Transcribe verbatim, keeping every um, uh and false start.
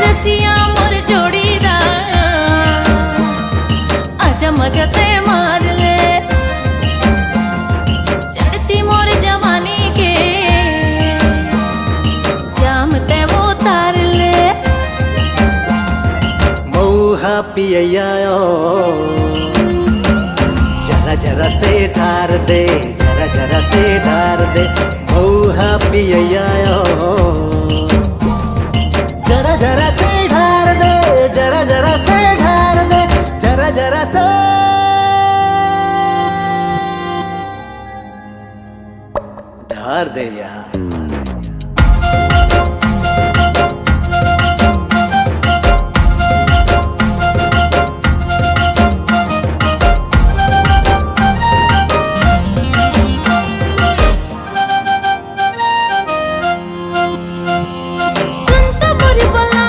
रसिया मोर जोड़ीदार, आजा मजा ते मार ले, चढ़ती मोर जवानी के जाम ते वो तार ले। मऊहा पियैया ओ, जरा जरा से ढार दे, जरा जरा से ढार दे। मऊहा पियैया ओ, जरा जरा से ढार दे, जरा जरा से ढार दे, जरा जरा से ढार दे यार।